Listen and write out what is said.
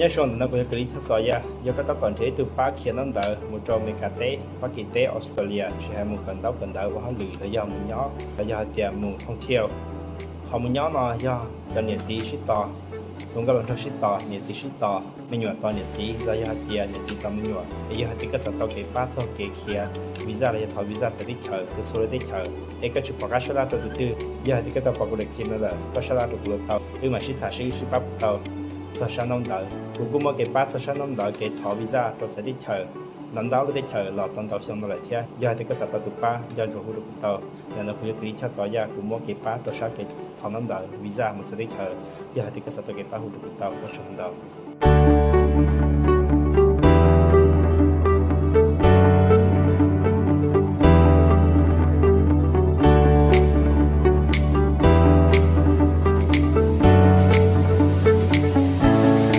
Nyob zoo, ntawm no kuv yog Kws Lis Choj Txos Yaj. Yog koj tab tom nrhiav ib tug pab khiav ntaub ntawv mus rau Amelikas teb, Fab Kis teb, Australia, tsis hais mus kawm ntaub kawm ntawv ua hauj lwm los yog mus nyob los yog hais tias mus thoob thiaj, qhov mus nyob no yog cov niam txiv sib tos, hluas nkauj hluas nraug sib tos, niam txiv sib tos, me nyuam tos niam txiv los yog hais tias niam txiv tos me nyuam. Es yog hais tias koj xav tau kev pab txog kev khiav visa los yog thov visa txawv teb chaws, txhua txhua lub teb chaws, es koj tsis pom qab sab laj rau tus twg, yog hais tias koj tau pom kuv daim clip no lawm, koj sab laj rau kuv los tau, wb mam sib tham seb wb sib pab puas tau txog sab ntaub ntawv. Kuv kuj muaj kev pab txog sab ntaub ntawv, kev thov visa rau txawv teb chaws ntau ntau lub teb chaws los tau ntau xyoo no lawm thiab. Yog hais tias koj xav tau tus pab, nco ntsoov hu rau kuv tau. Ntawm no kuv yog Kws Lis Choj Txos Yaj, kuv muaj kev pab rau sab kev thov ntaub ntawv visa mus txawv teb chaws. Yog hais tias koj xav tau kev pab, hu rau kuv tau. Ua tsaug ntau.